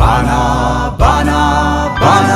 ባና ባና ባና።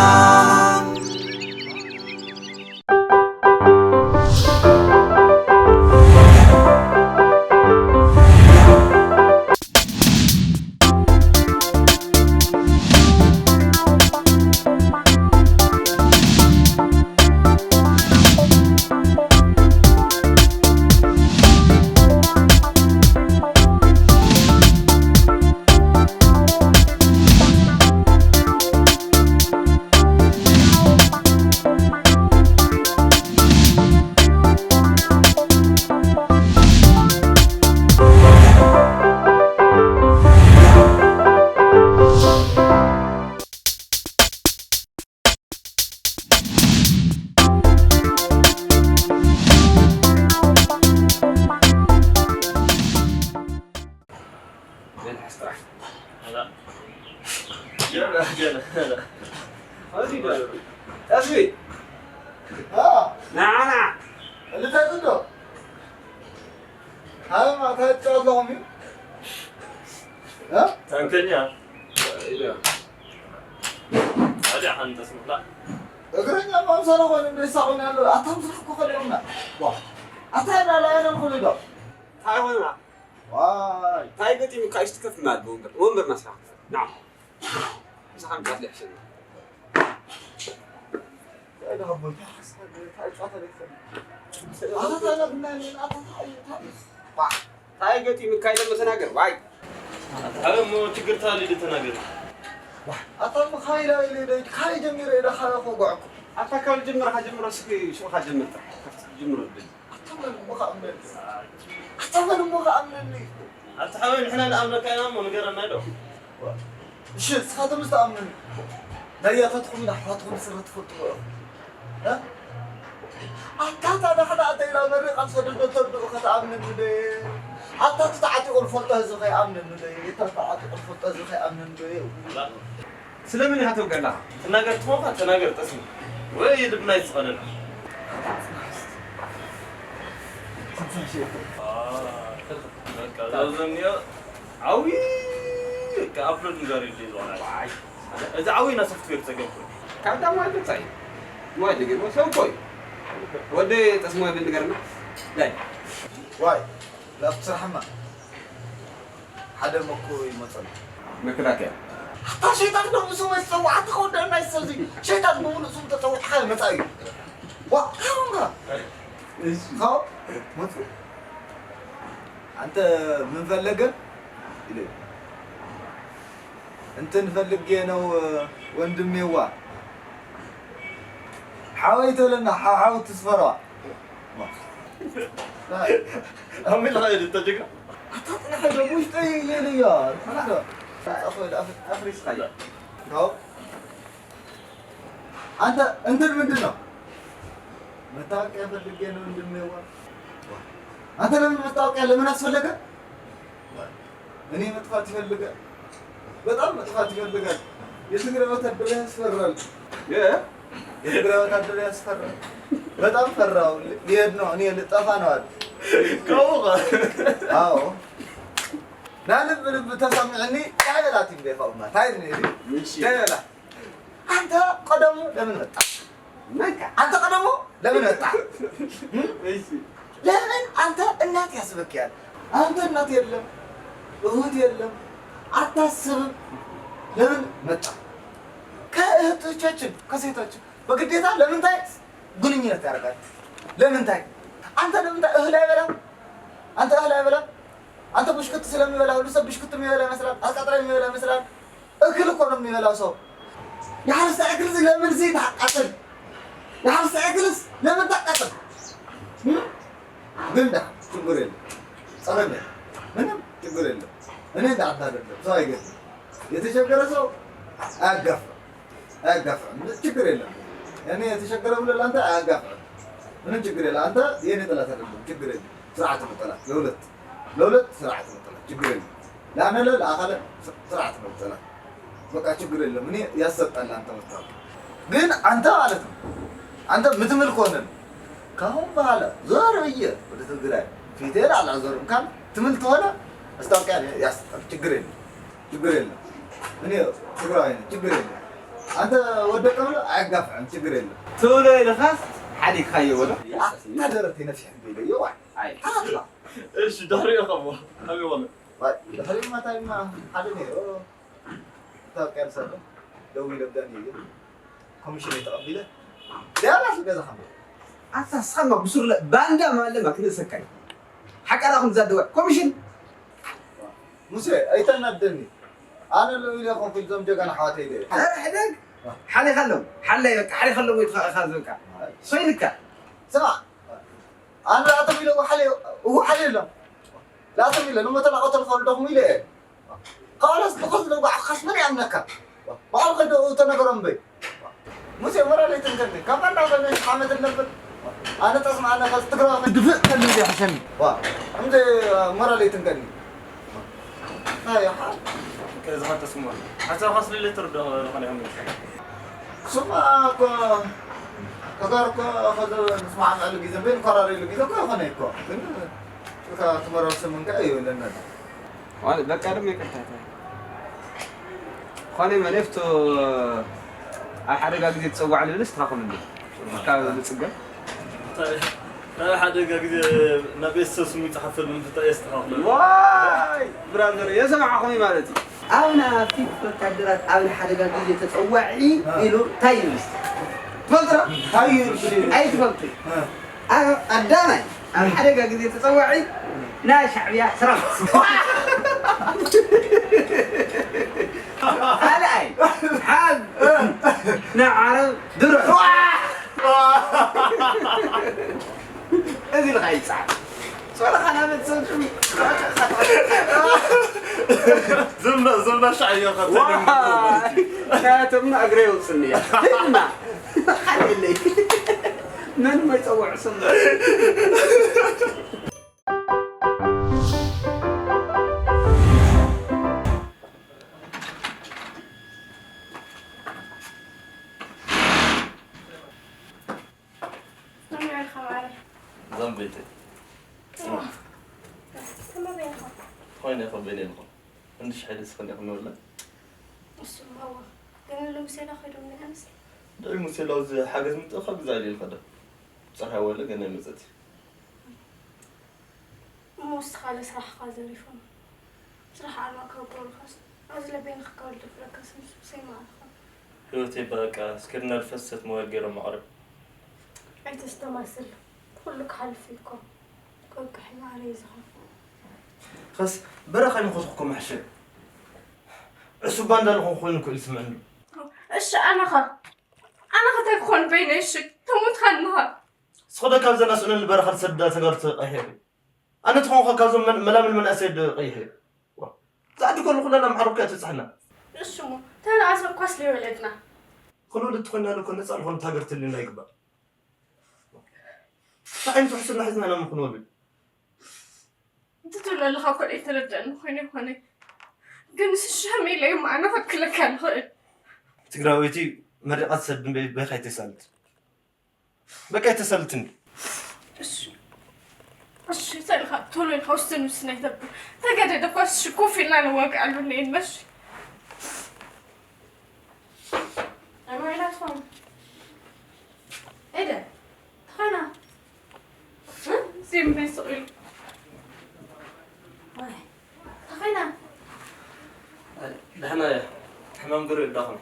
ጠስቢ ንዓና ክልተ ጽዶ ሃለማ እንታይ ትጫወት ኣለኹም እዩ? እ? ታንከኛ ታዲያ ሓንተስ ምፍላጥ እግረኛ ማምሳና ኮይኑ እንደሳቑን ያለው ኣታም ስራሕ እኮ ከለውና ዋ ኣታ ኢና ላያነን ኩሉ ዶ እንታይ ኾንና ዋይ እንታይ ገጢሙካ እሽትከፍ ማል ብወንበር ወንበር ማስራ ና ምሳኻ ምጫት ልሕሸና ታይ ገጢሙካ ኢለ መተናገር ዋይ ኣረ እሞ ችግር ታሊ ተናገር ኣታ ምኻይላ ኢለ ደ ካይ ጀሚረ ኢለ ካለ ኮጓዕኩ ኣታ ካብ ጀመርካ ጀምሮ እስኪ ሽኻ ጀምር ጀምሮ ድል ኣታ መን እሞ ከኣምነኒ ኣታ መን እሞ ከኣምነኒ ኣታ ሓወይ ንሕና ንኣምነካ ኢና እሞ ንገረና ዶ እሺ ንስኻቶም ዝተኣምኑኒ ዳያታትኹም ኣሕዋትኹም ስረ ትፈልጥዎ ኢኹም ኣታ ታዳሕዳ ኣተይላ መሪቕ ኣብ ሰደዶ ተርድኡ ከተኣምነኒ ዶ ኣታ ተተዓጢቑ ዝፈልጦ ህዝቢ ከይኣምነኒ ዶ እታ ተዓጢቑ ዝፈልጦ ህዝቢ ከይኣምነኒ ዶ ስለምን ኢኻ ተውቀላ ትናገር ትኾንካ ተናገር ጠስሚ ወይ ልብና ይስቐለና ዘብዘኒዮ ዓብዪ ኣፕሎድ ንጋር ይደይ ዝዋላ እዚ ዓብዪ ና ሶፍትዌር ፀገም ኮይኑ ካብ ዳማ ገፃ እዩ ሞባይል ገይሩ ሰብ እኮ እዩ ወደ ጠስሞ ይብል ንገርና ዳይ ዋይ ላብ ትስራሕማ ሓደ መኮ ይመፀሉ መከላከያ ኣታ ሸይጣን ዶ ምስ መስ ፀዋዕቲ ከወደአና ይሰዚ ሸይጣን ብምሉእ ስም ተፀውዕካ ይመፃ እዩ ዋ ካሁንካ ካው መፁ አንተ ምን ፈለገ ይለኝ እንትን ፈልጌ ነው ወንድሜዋ ሓወይ ተለና ሓሓው ትስፈረዋ ኣሚልኻ እዩ ተጀግና ኣታ ጥራሕ ዶ ውሽጠይ የለያ ኣፍሪስካ ኣንተ እንትን ምንድን ነው መታወቂያ ፈልጌ ነው ወንድሜዋ አንተ ለምን መታወቂያ ለምን አስፈለገ እኔ መጥፋት ይፈልጋል፣ በጣም መጥፋት ይፈልጋል። የትግራይ ወታደር ያስፈራል። የትግራይ ወታደር ያስፈራል። በጣም ፈራው። ሊሄድ ነው። እኔ ልጠፋ ነው አለ። ከውኻ አዎ። ና ልብ ልብ ተሰሚዕኒ ታይ በላት ይምደ ከውማ ታይ ዝኔ ታይ በላት አንተ ቀደሙ ለምን መጣ? መንካ? አንተ ቀደሙ ለምን መጣ? እሺ። ለምን አንተ እናት ያስበክያል? አንተ እናት የለም፣ እህት የለም፣ አታስብም። ለምን መጣ? ከእህቶቻችን ከሴቶች በግዴታ ለምን ታይ ግንኙነት ያደርጋል? ለምን ታይ? አንተ ለምን ታይ እህል አይበላም? አንተ እህል አይበላም? አንተ ብሽኩት ስለሚበላ ሁሉ ሰው ብሽኩት የሚበላ ይመስላል። አቃጥራ የሚበላ ይመስላል። እክል እኮ ነው የሚበላው ሰው። የሐርስ እክልስ ለምን ሲ ታቃጥል? የሐርስ እክልስ ለምን ታቃጥል? ግን ዳ ችግር የለም። ጸረለ ምንም ችግር የለም። እኔ እንዳንተ አይደለም ሰው አይገድም። የተቸገረ ሰው አያጋፋም። አያጋፋም። ችግር የለም። እኔ የተቸገረ ብሎ ለአንተ አያጋፋም። ምንም ችግር የለም። አንተ የኔ ጠላት አይደለም። ችግር የለም። ስርዓት ነው ጠላት ለሁለት ለሁለት ስርዓት ነው ጠላት ችግር የለም። ለአነለ ለአካለ ስርዓት ነው ጠላት በቃ ችግር የለም። እኔ ያሰጣል አንተ መጣው ግን አንተ ማለት ነው አንተ ምትምል ከሆነ ካሁን በኋላ ዞር ብዬ ወደ ትግራይ ፊቴን አላዞርም ካል ትምል ተሆነ አስታውቂያ ያስጣል ችግር የለም። ችግር የለም። እኔ ትግራዋይ ነኝ፣ ችግር የለም። አንተ ወደቀ ብሎ አያጋፍዕም፣ ችግር የለም። ትብሎ ኢልኻስ ሓዲግካዮ በሎ። ኣታ ደረተይ ነፊሕ ቢለ ይዋ። ኣይ። ኣታ። እሺ፣ ድሕሪኡ ኸሞ ከመይ ኾነ? ዋይ፣ ድሕሪኡ ማታይማ ሓደ ነይሩ። እታ ቀርሰ ደው ኢለ ብዳኒ እየ። ኮሚሽን እየ ተቐቢለ። ዳባስ ገዛ ኸሞ። ኣታ ስኻማ ብሱርለ ባንዳ ማለማ ክንእሰካይ። ሓቃራኹም ዛደዋ ኮሚሽን። ሙሴ፣ ኣይተናደኒ። ኣነ ሎሚ ኢለ ኾንኩ እዞም ጀጋኑ ኣሕዋተይ ኢለ። ኣረ ሕደግ። ሓሊኻሎም። ሓላይ በቃ፣ ሓሊኻሎም ወይ ትኸ-፣ እኻ ዝበቃ። ኮይንካ። ስማ፣ ኣነ ኣቶም ኢለ እወሓል፣ እወሓል የሎም። ላቶም ኢለ፣ ንሞተ ላቆተል ኸልደኹም ኢለ እየ። ካዋላስ ብኸዚ ለጓዕ ኻስ መን ይኣምነካ? ባዕሉ ኸይዶ ተነገሮም በይ። ሙሴ፣ ሞራል ኣይትንከኒ። ካብ ባንዳ ኾይነ ዓመት ነበር። ኣነ ጠስማ ኣነ ኸዚ ትግራዋ ድፍእ ከሉ ይሕሸኒ። ዋ፣ እምዚ ሞራል ኣይትንከኒ። ኣይ፣ ሓ-፣ ከዚ ኸተስምዖ። ሓሳብካ ስለለ ትርድኦ ዝኾነ ይኹን። ስማ እኮ፣ ተጋሩ እኮ ኸዚ ንስማዕምዐሉ ግዜ፣ በይኑ ኮራረይሉ ግዜ እኮ ይኾነ እኮ። ግን እካ ትመረር ስም እንካ እዩ ለና። ዋለ፣ በቃ ድማ ይቅርታ። ታይ? ኾነ መለፍቶ ኣብ ሓደጋ ግዜ ትጸዋዕ ልብልስ ትራኹም እንዴ? ካብ ዝጽገም? እንታይ? ኣብ ሓደጋ ግዜ ናብ ቤተሰብ ስሙ ይጽሓፈሉ ምፍታ የስተኻኽሎ። ዋይ፣ ብራዘር፣ የሰማዕኹም እዩ ማለት እዩ። ኣብና ፊት ወታደራት ኣብ ሓደጋ ግዜ ተጸዋዒ እ። ኢሉ እንታይ ይብል? ትፈልጡ ዶ? እንታይ ይብል? ኣይትፈልጡ። እ። ኣብ ቀዳማይ ኣብ ሓደጋ ግዜ ተጸዋዒ ናይ ሻዕብያ ሰራዊት። ካልኣይ ሓብ ንዓረብ ድሮ። እዚ ኢልካ ይጻዕ። ሶረኻ ናብ ቤተሰብ ሽም ዝምና፣ ዝምና ሻዕብያ ኸ ዋ! ናያቶምና እግረ የውፅኒ እያ። ሂድና። ሓደለይ። መን እሞ ይፀውዕ ስም? ከመይ ውዒልካ ማዓረይ? እዞም ቤተይ። እዋ። ከመይ በይንኻ? ኮይነ እኮ በይነ ኢልኩም። እንድሽ ሓይሊ ስኽን ኢኹም ንብላ። እሱማ እዋ። ግን ሎሚ ሴላ ከይዶም ነይሮምስ? ድዒ ሙሴላ እዚ ሓገዝ ምጥእኻ ግዛ ኢለ ኢልካ ዶ? ብፅርሓ ወለ ገና ይመፀት። እሞ እስኻ ለስራሕኻ ዘሪፎም። ስራሕ ኣልባ ካብ ገበሩኻስ፣ ኣብዚ ለበይንኻ ካብ ልደፍረካ ስምስም ሰይማ ኣለኻ። ህይወተይ በቃ፣ እስኪ ርና ልፈሰት መወል ገይሮም ኣቕርብ። ኣይተስተማስል፣ ኩሉ ክሓልፍ እዩ እኮ። ቆቅሒ ማዕረ እዩ ዝኸውን። ኸስ በረኻ ይምኸስኩኩም ሕሸ። ዕሱባ እንዳልኹም ኮይኑ ክእል ስምዕኒ። እሺ፣ ኣነኻ? ኣነኻ እንታይ ክኾን በይነይ? እሺ፣ ተሞትካ ኣለኻ። ስኹ ዶ ካብ ዘና ስእለን በረኻ ዝሰድዳ ተጋሩ ተቐይሐ። ኣነ ትኾንኳ ካብዞም መን-፣ መላምል መናእሰይ ዶ ቀይሐ። ዋ፣ ዝዓዲ ከሉ ኩለና መዓርኩ እያ ትብጽሓና። እሺ እሞ፣ ተነኣሰ እኳስ ለይወለድና። ክንወልድ ተኾይና እኮ ነጻ ዝኾነት ሃገር ትልዩና ይግባእ። እንታይ ዓይነት ውሕስና ሒዝና ኢና እሞ ክንወልድ? እቲ ትብሎ ኣለኻ እኮ ኣይተረድኣኒ ኮይኑ ይኾነ። ግን ንሱ ሸም ኢለ እዩ ኣነ ከክለካ ንኽእል። ትግራወይቲ መሪቓ ትሰድን በይ-፣ በይኻ ኣይተሳልት። በቃ ኣይተሳልትን። እሺ። እሺ፣ ተልካ ቶሎ ኢልካ ውስን ውስን ኣይተብል። ተገደደ እኮ እሺ፣ ኮፍ ኢልና ንዋጋኣሉ እኒኤና እሺ። ኣማይናትኩም። ኤደ፣ ተኾይና። እ? ዚም በይ ስቕ ኢሉ። ዋይ፣ ተኾይና። ደሕና እየ። ሕማም ግርእ ዳኹም።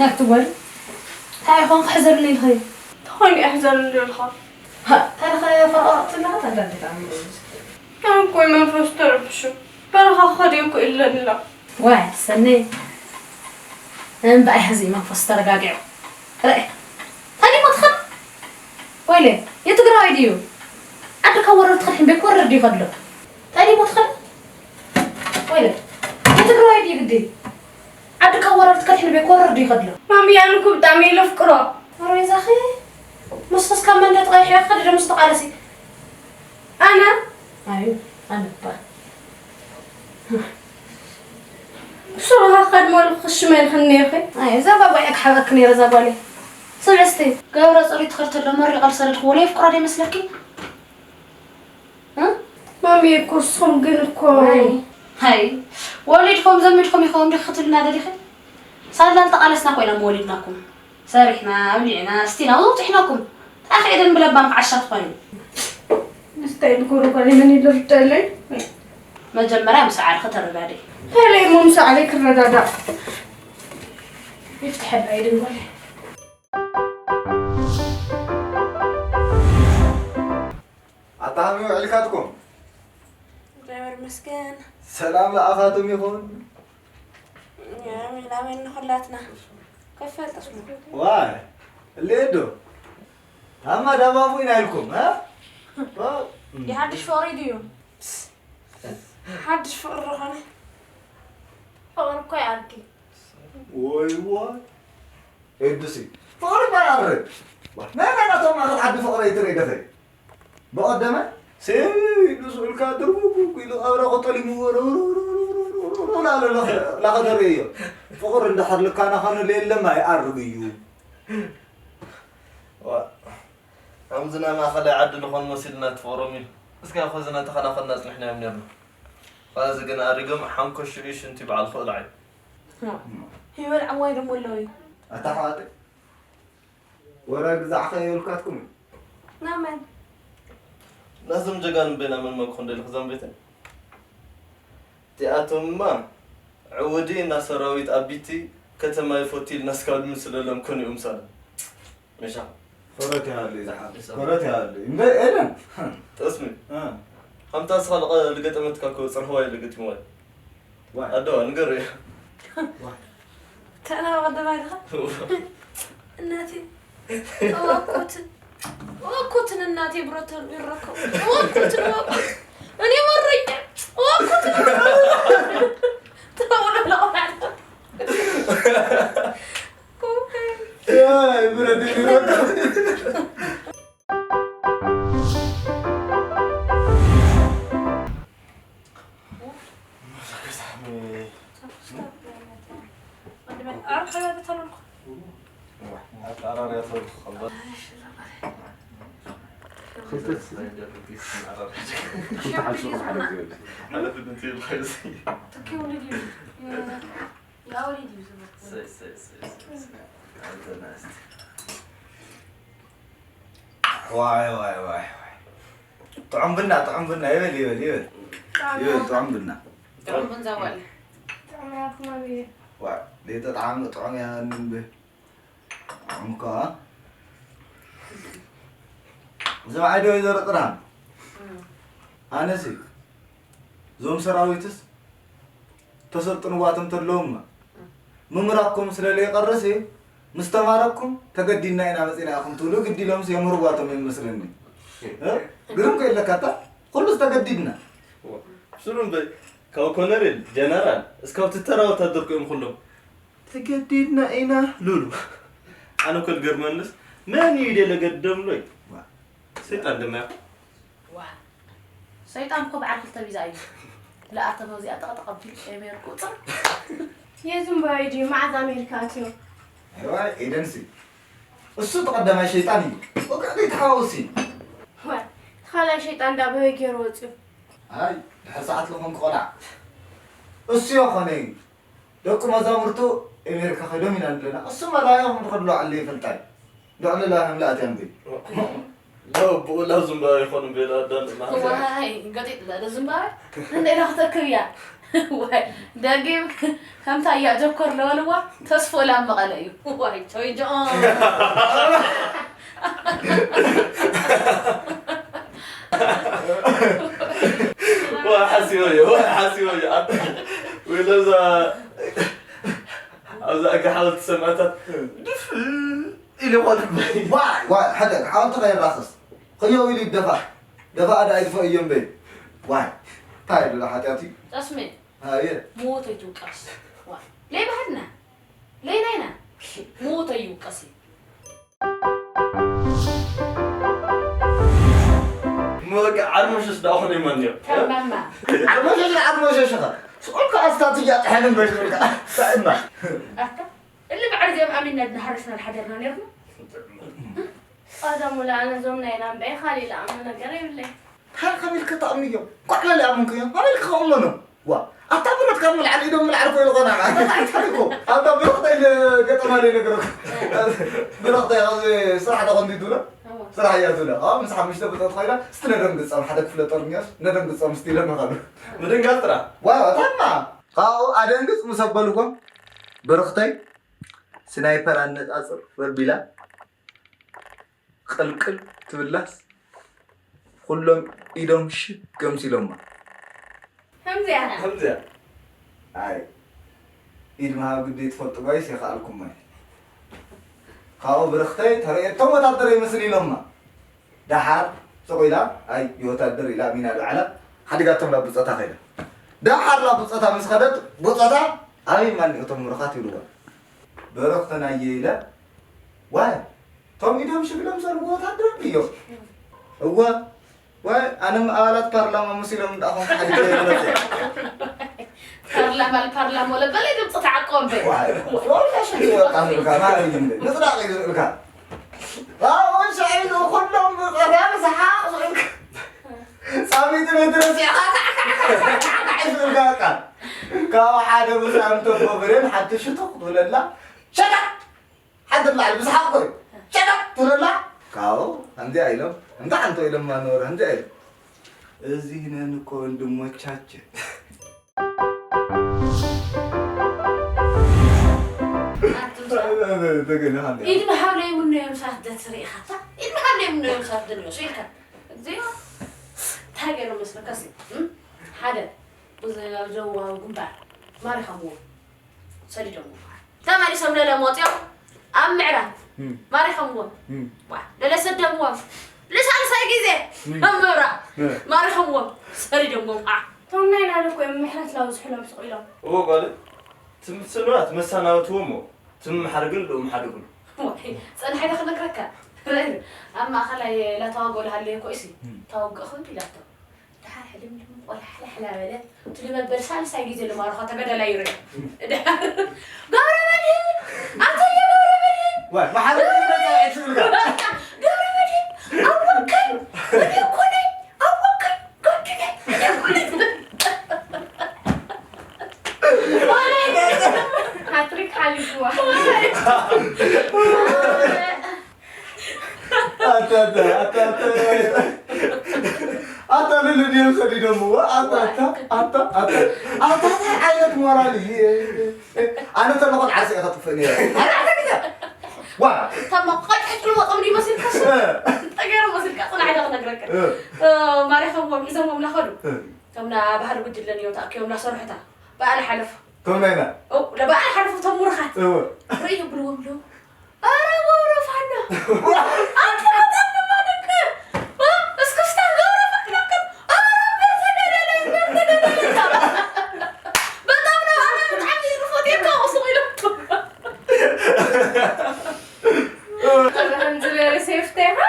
ኣቲ ጓል፣ እንታይ ይኾን ክሕዘሉኒ ኢልኺ? ተኾይኑ እየ ሕዘሉኒ ኢልኻ? ሃ፣ ታሪኽ ፈረቓቕቲ ኣለኻ፣ ታዲያ እንታይ ትኣምኒ? ኣነ እኮ መንፈስ ተረብሹ፣ በረኻ ክኸድ እየ እኮ ኢለኒ ኣላ። ዋይ፣ ሰነይ፣ እምበኣይ ሕዚ መንፈስ ተረጋጊዑ። ርኣይ፣ ታዲያ እሞ ትኸድ? ወይለ፣ የትግራዋይ ድዩ? ዓዲ ካብ ወረር ትኸድ ሕምቤ ክወርር ድዩ ከሎ? ጠሊሙ ትኽእል? ወይለ፣ የትግራዋይ ድዩ ግዲ? ዓዲ ካብ ወረር ትኸድ ሕምቤ ክወርር ድዩ ከሎ? ማሚ፣ ኣነ እኮ ብጣዕሚ እየ ለፍቅሮ። ኣረ ይዛኺ፣ ምስኽስ ካብ መንደት ቀይሕ እያ ክኸድ ዶ ምስ ተቓለሲ? ኣነ? ኣዩ፣ ኣነ እባ። ብስሩኻ ክኸድ መሉ ክሽመልኽኒ ነይርኺ። ኣይ፣ እዛ ባጓ እየ ክሓበኪ ነይረ፣ እዛ ጓለይ። ስምዒ እስቲ፣ ገብረ ጾሪ ትኸድ ተሎ መሪቕ ዝሰደድክዎ ለየፍቅሮ ዶ ይመስለኪ? እ? ማሚ እኮ እሶም ግን እኮ ሃይ፣ ወሊድኩም ዘሚድኩም ይኸውን ዲኺ ክትብልና ደሊኺ? ሳላ ልተቓለስና ኮይና መወሊድናኩም። ሰሪሕና፣ ኣብሊዕና፣ ኣስቲና፣ ውጥሕናኩም። ታኺ ኤደን ብለባም ክዓሻ ትኾኒ። ምስታይ ብጎረጓሪ መን ይልርደለይ? መጀመርያ ምስ ዓርኺ ተረዳድኢ። ታዲያ እሞ ምስ ዓለይ ክረዳዳእ? ይፍትሐላ ኤደን ጓለይ። ኣታ ከመይ ውዒልካትኩም? እግዚኣብሔር ይመስገን። ሰላም ለኣኻትኩም ይኹን። ኣሜን ኣሜን ንኹላትና። ከፈልጠስሞ ዋይ እሌዶ ታማ ዳባቡ ኢና ኢልኩም እ? ዋው። የሓድሽ ፍቕሪ ድዩ? ሓድሽ ፍቕሪ ዝኾነ ፍቕሪ እኮ ይኣርኪ። ወይ ወይ ኤዱሲ ፍቕሪ ባያርግ ናይ ናይ ናቶም ማእኸል ዓዲ ፍቕሪ ኣይትርኢ ደኸይ በቐደመ ሴ ኢሉ ስኡልካ ድርጉጉ ኢሉ ኣብራ ቆጠሊሙ ላኸደርእዮ ፍቕሪ እንዳሓር ልካና ኸነ የለም ኣይኣርግ እዩ ከምዚ ናይ ማእኸላይ ዓዲ ልኾን መሲልና ትፍቕሮም እዩ እስካ ኸዚ ነተኸናኸና ጽንሕናዮም ነርና ኸዚ ግን ኣሪጎም ሓንኮ ሽዑ ሽንቲ በዓል ክእሉ ዓዩ ይበልዕዋ ኢሎም ኣለዉ እዩ ኣታ ሓዋተይ ወረ ግዛዕኸ የብልካትኩም እዩ ናመን ናዞም ጀጋኑ በይና መን መን ክኾን ደሊ ክዘንበይተን እቲኣቶምማ ዕውዲ እና ሰራዊት ኣቢቲ ከተማ ይፎቲ ኢልና ስካብ ድምስለሎም ኮን እዮም ሳለ መሻ ኮረት ያለ ይዝሓል ኮረት ያለ እንደ ኤደን ጠስሚ እ፣ ከምታ ስኻ ልገጠመትካ ኮ ጽርህዋ ኢለ ገጢምዋ ዋይ ኣደዋ ንገር ተናባ ቀደማይ ድኻ እናቴ እዋኮትን እዋኮትን እናቴ ብረተን ይረከቡ እዋኮትን እዋኮትን እኔ ወረኛ እዋኮትን ተውሎ ለቆናለ ብረድ ይረከብ የወሊድ እዩ ዝብል ዋይ ዋይ ዋይ ጥዑም ብና ጥዑም ብና ይበል ይበል ይበል ይበል ጥዑም ብና ጥዑም ቡን ዘዋል ዋይ ዘይተጣዓመ ጥዑም እያ እንብል ጥዑም ከ ዝብዓይ ዶ ይዘርጥራ ኣነሲ እዞም ሰራዊትስ ተሰልጥንዋቶም ተለውማ ምምራኩም ስለለይቀርስ ምስ ተማረኩም ተገዲድና ኢና መፂና ኢኹም ትብሉ ግዲ ኢሎምስ የምህርዋቶም እዮም መስለኒ ግርም ከይለካታ ኩሉስ ተገዲድና ስሩ እምበይ ካብ ኮነሬል ጀነራል እስካብ ትተራ ወታደር እዮም ኩሎም ተገዲድና ኢና ሉሉ ኣነ ኮል ገርመንስ መን እዩ ደለ ገደምሎይ ሰይጣን ድማ ሰይጣን እኮ በዓል ክልተ ቪዛ እዩ ለኣተመ እዚኣ ጠቕጠቕ ኣቢሉ ኤሜር ቁፅር የዝምባይ ድዩ መዓዝ ኣሜሪካ ኣትዮ ዋይ ኤደንሲ እሱ ተቐዳማይ ሸይጣን እዩ ወቅዕቲ ተሓዋውሲ ካልኣይ ሸይጣን ዳ በበይ ገይሩ ወፅዩ ኣይ ድሕር ሰዓት ዝኾንኩ ቆልዓ እሱ ይኾነ እዩ ደቂ መዛሙርቱ ኤሜሪካ ከይዶም ኢና ንብለና እሱ መራዮም ንኸድሎ ዓለ ይፈልጣ እዩ ልዕሊ ላህም ለኣትያ ንብል ለው ብኡላ ዝንባባ ይኾኑ ቤላ ኣዳልማ ዋይ ገጢጥ ዶ ዝንባባ እንደ ኢላ ክተክብ እያ ዋይ ደጊም ከምታ እያ ጀኮር ለበልዋ ተስፎ ላም መቐለ እዩ ዋይ ቾይ ጆ ሓሲቦ እዩ ሓሲቦ እዩ ወይለዛ ኣብዛ እጋ ሓወልቲ ሰማዕታት ድፍ ኢለ ቆልበይ ዋይ ዋይ ሓደ ሓወልቲ ከይራኸስ ከየው ኢሉ ይደፋ ደፋ ኣዳ ይድፈ እዮም በይ ዋይ እንታይ ኢሉ ሓጢኣት እዩ ጠስሜ ኣየ ሞት ኣይትውቀስ ለይ ባህልና ለይ ናይና ሞት ኣይውቀስ እዩ መወቂ ዓርሞሽሽ ዳኹን ይመንዮ ተማማ ዓድመሸሽ ዓድመሸሽኻ ስቁልካ ኣስታት እያጥሐንን በሽካ ሳእና ኣታ እሊ በዓል እዚኦም ኣሚንና ድንሃርስና ዝሓደርና ነርና ቀደሙ ለኣነ ዞም ናይ ላምበይ ካሊእ ለኣምኖ ነገር የብለይ። እንታይ ከመይ ኢልካ ተኣምንዮ? እንኳዕ ለለኣመንክዮ፣ ከመይ ኢልካ ከእመኖ? ዋ፣ ኣታ ብረት ካብ ምልዓል ኢዶም ምልዓል ኮይሉ ኾና፣ ኣታ እንታይ ትሓትኮ? ኣታ ብረኽተይ ገጠማ ለይ ነገረኩ። ብረኽተይ ኣብ ስራሕ ተቐንዲቱ ለ? ስራሕ እያ ትብለ። ኣብ ምስ ሓሙሽተ ብጾት ኮይና፣ እስቲ ነደንግጽ፣ ኣብ ሓደ ክፍለ ጦር እኒኦስ፣ ነደንግጾም እስቲ ኢለና ካሉ። ምድንጋጽ ጥራሕ። ዋ፣ ታማ። ካብኡ ኣደንግጽ ምስ ኣበልኩም፣ ብረኽተይ ስናይፐር ኣነጻጽር ረቢላ፣ ቅልቅል ትብላስ፣ ኩሎም ኢዶም ሽግ ገምሲሎማ። ከምዚኣ። ከምዚኣ። ኣይ፣ ኢድ ምሃብ ግዲ ትፈልጡ ጓይስ የኸኣልኩማ። ካብኡ ብርኽተይ ተርእየቶም ወታደር ይመስል ኢሎማ። ደሓር ስቕ ኢላ፣ ኣይ፣ የወታደር ኢላ ሚና ልዓላ፣ ሓዲጋቶም ናብ ብጾታ ከይዳ። ደሓር ናብ ብጾታ ምስ ኸደት፣ ብጾታ፣ ኣበይ ማን እቶም ምሩኻት ይብልዋ። ብርኽተናየ ኢለ፣ ዋይ፣ ቶም ኢዶም ሽግሎም ሰልዎ ወታደር ድዮም? እወ፣ ዋይ፣ ኣነም ኣባላት ፓርላማ መሲሎም እንዳኾንኩ ሓዲገ ይመጽእ። ፓርላማ ፓርላማ ወለ በለ ድምፂ ተዓቆበ። ዋይ፣ ወላ ሽግር ወጣ ዝብልካ፣ ማሪ ይምለ፣ ምጽዳቕ እዩ ዝብልካ። ኣብኡ ሻዒ ኩሎም ብቐዳም ሰሓቕ ዝብልካ። ጻሚት ቤት ረሲዕኻ፣ ካዕ፣ ካዕ፣ ካዕ፣ ካዕ፣ ካዕ፣ ካዕ፣ ዝብልካ በቃ። ካብኡ ሓደ ብሳም ተቦ ብሬን ሓንቲ ሽቱቕ ትብለላ፣ ሸታ! ሓንቲ ላዕሊ ብሰሓቕ ኮይ፣ ሸታ! ትብለላ። ካብኡ፣ ከምዚኣ ኢሎም፣ እንዳ ሓንቶ ኢሎም ማኖር፣ ከምዚኣ ኢሎም። እዚህ ነን እኮ ወንድሞቻችን። ኣቱም ኢድ ምሃብ ለይምነዮም ሳት ደት ርኢኻታ? ኢድ ምሃብ ለይምነዮም ሳት ደንዮሱ ኢልካ። እግዚኣብሔር፣ እንታይ ገይሮም መስለካሲ? እም? ሓደ፣ እዚ ኣብ ደቡባዊ ግንባር ማሪኾምዎ፣ ሰዲዶምዎ። ተመሊሶም ለለ መፅዮም ኣብ ምዕራብ እም። ማሪኾምዎም። እም። ዋ፣ ለለ ሰደምዎም። ልሳልሳይ ግዜ እም። ኣብ ምዕራብ እም። ማሪኾምዎም፣ ሰዲዶምዎም። ዓ። እቶም ናይ ናለ እኮ እዮም ምሕረት ላብዝሑ ኢሎም ስቕ ኢሎም። እዎ ጓል፣ ትምስልዋ ትመሰናበትዎም እሞ፣ ትምሓር ግን ልኡም ሓደጉሉ። ወይ፣ ጸንሐ ኢለ ክነግረካ። ርእ፣ ኣብ ማእኸላይ ላተዋግኦ ልሃለየ እኮ ኢሲ፣ እም። ታወግእ ኹን ኢላቶ። ደሓር ሕልም ልም ቆላ ሕላ ሕላ በለ፣ እቲ ልመበል ሳልሳይ ግዜ ልማርኾ ተገደላይ ይርኢ። ደሓር፣ ገብረ መድህን! ኣቶየ ገብረ መድህን! ዋይ፣ መሓሪ መጻኢ ትብልካ። ገብረ መድህን! ኣወቀኝ! እኔ እኮ ነኝ! ኣወቀኝ! ሃትሪክ ሓሊፍዋ። ኣታ፣ ኣታ፣ ኣታ፣ ኣታ፣ ኣታ፣ ልሉ ድዮም ሰዲዶምዎ? ኣታ፣ ኣታ፣ ኣታ፣ ኣታ፣ ኣታ፣ እንታይ ዓይነት ሞራል እዩ? ኣነ ተለኹን ዓርሰ ኢኻ ትጥፍእ ነይረ። ኣታ፣ ኣታ፣ ግዜ። ዋ። ተማ ቀጭ ኢሉ መጾም ድዩ መሲልካ? እ። ጠገረ መሲልካ፣ ጽናሕ ኢለ ክነግረካ። እ። እ፣ ማሪኾምዎም፣ ሒዞምዎም እናኸዱ። እ። እቶም ና ባህሊ ጉጅለ እዮም ተኣኪቦም እናሰርሑታ። በዓል ሓለፉ። እቶም ናይና። ኦ፣ ለበዓል ሓለፉ እቶም ምሩኻት። እወ። ርእይ ይብልዎም ኣለዉ። ኣረ ገብረ ፋኖ። ኣንተ በጣም ነው የማደንቅህ። እ፣ እስክስታ ገብረ ፋኖ። ኣረ በርተደደደ፣ በርተደደደ። በጣም ነው፣ ኣረ ብጣዕሚ ዝፎትየካ፣ ሱቕ ኢሉ። ከምዚ ዝበለ ሴፍቲ ኢኻ?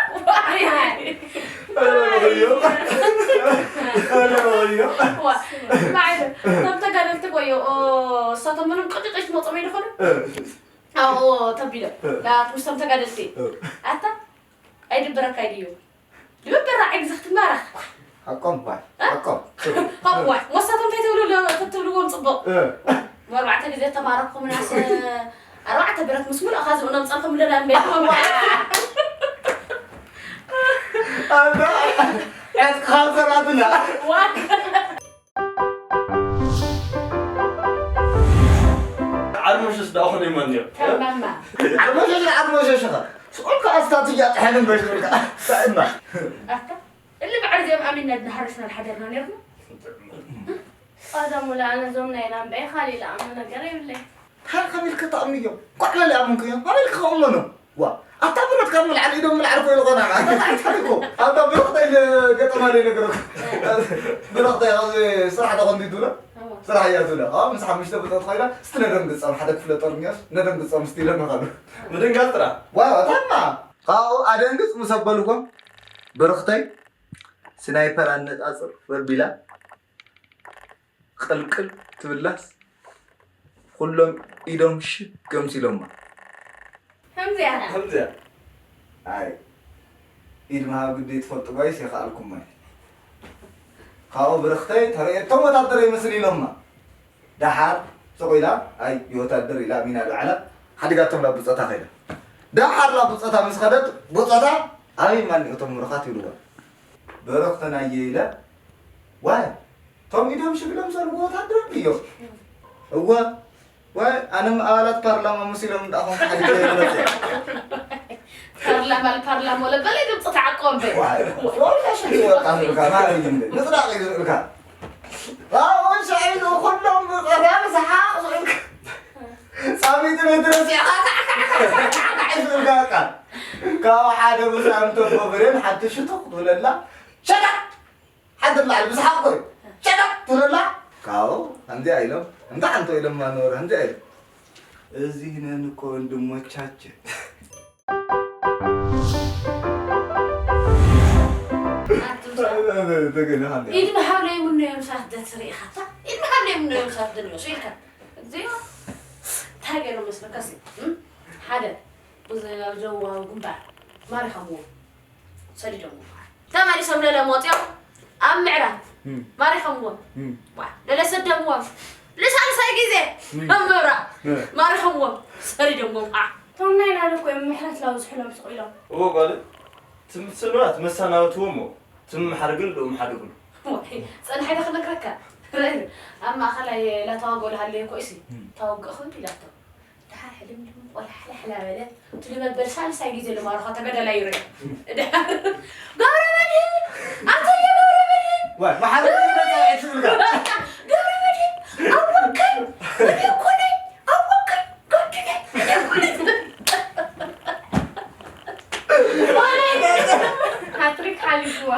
ዋ፣ ማዕረ፣ እቶም ተጋደልቲ እኮ እዮም፣ ኦ፣ እሳቶም ምንም ቅጭጭ መጾም ኣይደኾኑ? እ። ኣብኡ ተቢሎም። እ። ላ-፣ ምስቶም ተጋደልቲ። እ። ኣታ፣ ኣይድብረካ ድዩ? ድብር ራዕይ ግዜ ክትማረኽ። ሓቆም፣ ዋይ፣ እ? ሓቆም። ሓቆም፣ ዋይ። ወሳቶም እንታይ ትብሉ-፣ ትብልዎም ጽቡቕ? እ። ኣርባዕተ ግዜ ተማረኽኩምናስ፣ ኣርባዕተ ብረት ምስ ሙሉእ ኻዚ እኖም ጸርኹም ለና እምበር። ኣታ፣ ዕጥቅኻ ሰራትና። ዋይ። ዓርሞሸሽ ደኣ ኾነ ይመንዮ። ተማማ። ዓርሞሸሽ፣ ዓርሞሸሽ ኸ። ስቑል ከኣ ስታትያ ጥሐን እምበር ስቑል ከኣ። ሳእማ። ኣታ፣ እሊ በዓል እዚኦም ኣሚንና ድንሃረስና ድሓደርና ነርና። ቀደሙ ለኣነ ዞም ናይ ላምበይ ኻሊእ ለኣምኖ ነገር የብለይ። እንታይ ከመይ ኢልካ ተኣምንዮ? እንኳዕ ለለኣመንክዮ፣ ከመይ ኢልካ ከእመኖ? ዋ፣ ኣታ ብረት ካብ ምልዓል ኢዶም ምልዓል ኮይሉ ኾና፣ ኣታ እንታይ ትሓትኮ? ኣታ ብረኽተይ ገጠማ ለይ ነገረኩ። ብረኽተይ ኣብዚ ስራሕ ተቐንዲቱ ለ? እዋ። ስራሕ እያ ትብለ። ኣብ ምስ ሓሙሽተ ብጾት ኮይና፣ እስቲ ነደንግጾም፣ ሓደ ክፍለ ጦር እኒኦስ፣ ነደንግጾም እስቲ ኢለና ካሉ። ምድንጋጽ ጥራሕ። ዋ፣ ታማ። ካብኡ ኣደንግጽ ምስ ኣበልኩም፣ ብረኽተይ ስናይፐር ኣነጻጽር ረቢላ፣ ቅልቅል ትብላስ፣ ኩሎም ኢዶም ሽግ ገምሲሎማ። ከምዚኣ። ከምዚኣ። ኣይ ኢድ ምሃብ ግዲ ትፈልጡ ጓይስ የኸኣልኩም ማይ ካብኡ ብርኽተይ ተርእየቶም ወታደር ይመስል ኢሎማ ደሓር ስቕ ኢላ ኣይ የወታደር ኢላ ሚና ልዓላ ሓዲጋቶም ናብ ብፆታ ኸይዳ ደሓር ናብ ብፆታ ምስ ኸደት ብፆታ ኣበይ ማን እቶም ምሩኻት ይብልዋ ብርኽተናየ ኢለ ዋይ ቶም ኢዶም ሽግሎም ሰልዎ ወታደር እዮም እወ ወይ ኣነ ኣባላት ፓርላማ መሲሎም እንዳኾንኩ ሓዲገ ይመፅእ ፓርላማ ፓርላማ ለበለ ድምፂ ተዓቆበ ዋይ ወላ ሽግር ወጣ ዝብልካ ማለት እዩ ምጽዳቕ እዩ ዝብልካ ኣብኡ ሻዒሉ ኩሎም ብቐዳም ሰሓቕ ዝብልካ ጻሚቱ ቤት ረሲዕኻ ካዕካዕካዕካዕካዕ ዝብልካ በቃ ካብ ሓደ ብሳምንቶ ብሬን ሓንቲ ሽቱቕ ትብለላ ሸዳ ሓንቲ ላዕሊ ብሰሓቕ ኮይ ሸዳ ትብለላ ካብኡ ከምዚኣ ኢሎም እንተ ሓንቶ ኢሎም ማኖር ከምዚኣ ኢሎም እዚህ ነን እኮ ወንድሞቻችን ኢድ ምሃብ ለይምነዮም ሳት ደትርኢ ኢኻታ ኢድ ምሃብ ለይምነዮም ሳት ደንዮ ኢልካ እግዚኣብሔር እንታይ ገይሩ መስለካ ሓደ ኣብ ዘዋዊ ግንባር ማሪኾምዎ ሰዲዶምዎ ተመሊሶም ለለ መፅኦም ኣብ ምዕራብ ማሪኾምዎም ለለ ሰደምዎም ልሳልሳይ ግዜ ኣብ ምብራቕ ማሪኾምዎም ሰዲዶምዎም ዓ እቶም ናይ ናለ እኮ እዮም ምሕረት ላብዝሕሎም ስቕ ኢሎም እዎ ጓል ትምስልባት መሳናበትዎ እሞ ትምምሓር ግን ልኡም ሓደጉ ጸንሐ ኢለ ክነግረካ ርእ ኣብ ማእኸላይ ላተዋግኦ ልሃለየ እኮ ኢሲ ተዋግእኹ ኢላቶ ደሓር ሕልምልም ቆላሕላሕ ላበለ እቲ ልበበል ሳልሳይ ግዜ ልማርኻ ተገዳላይ ይርኢ ደሓር ገብረ መድህን ኣቶየ ገብረ መድህን ማሓር መጻ ትብልካ ገብረ መድህን ኣወከል መድኮነይ ኣወከል ሃትሪክ ሓሊፍዋ።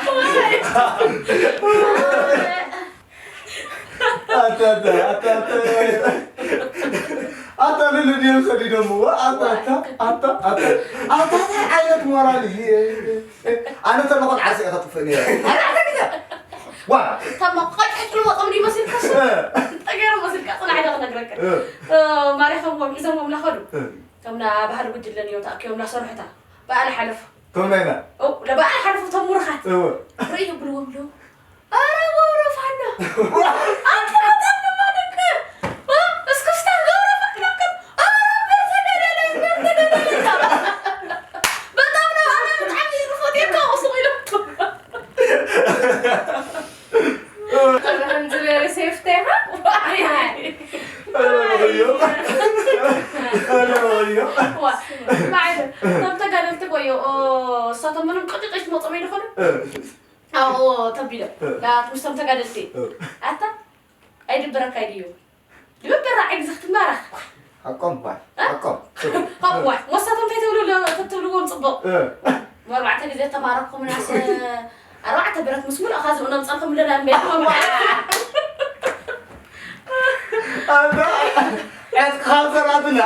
ኣታ ኣታ ኣታ ኣታ ኣታ ልሉ ድዮም ሰዲዶምዎ ኣታ ኣታ ኣታ ኣታ ኣታ እንታይ ዓይነት ሞራል እዩ ኣነ ተለኾን ዓርሰ ኢኻ ጥፍእ ነይረ ኣርባዕተ ግዜ ዋ ታማ ቆጭ ሕጭ ልወጦም ድዩ መሲልካ ጠገረ መሲልካ ጽናሕ ዶ ክነግረካ ማሪኾምዎም ሒዞምዎም ናኸዱ ከምና ባህሊ ጉጅለ እዮም ተኣኪቦም ናሰርሑታ በዓል ሓለፉ ከምናይና ለበዓል ሓለፉ እቶም ምሩኻት እወ ርእዩ ብልዎም ኣለዉ ኣረ ገብረ ፋና ኣንተ በጣም ድማ ደቅር እስክስታ ገብረ ፋና ደቅር ኣረ በርተደደለ በርተደደለ በጣም ነው ኣረ ብጣዕሚ ዝፈትየካ ወስቕ ኢሉ ከምዚ ዝበለ ሴፍቲ ኢኻ እቶም ተጋደልቲ ቆዮ እሳቶም ምንም ቅጭጭ ትመፆም ኣይደኾነ ኣብኡ ተቢሎም ምስቶም ተጋደልቲ ኣታ ኣይድብረካ ድዩ ድብር ራዕይ ግዜ ክትማረኽ ሓቆም ባ ሓቆም ሓቆም ዋ ወሳቶም እንታይ ትብሉ ትብልዎም ፅቡቕ ኣርባዕተ ግዜ ተማረኽኩምናስ ኣርባዕተ ብረት ምስ ሙሉእ ኻዚ ነምፀልኩም ኣለና እምበልኩም ዕጥቅኻ ሰራትና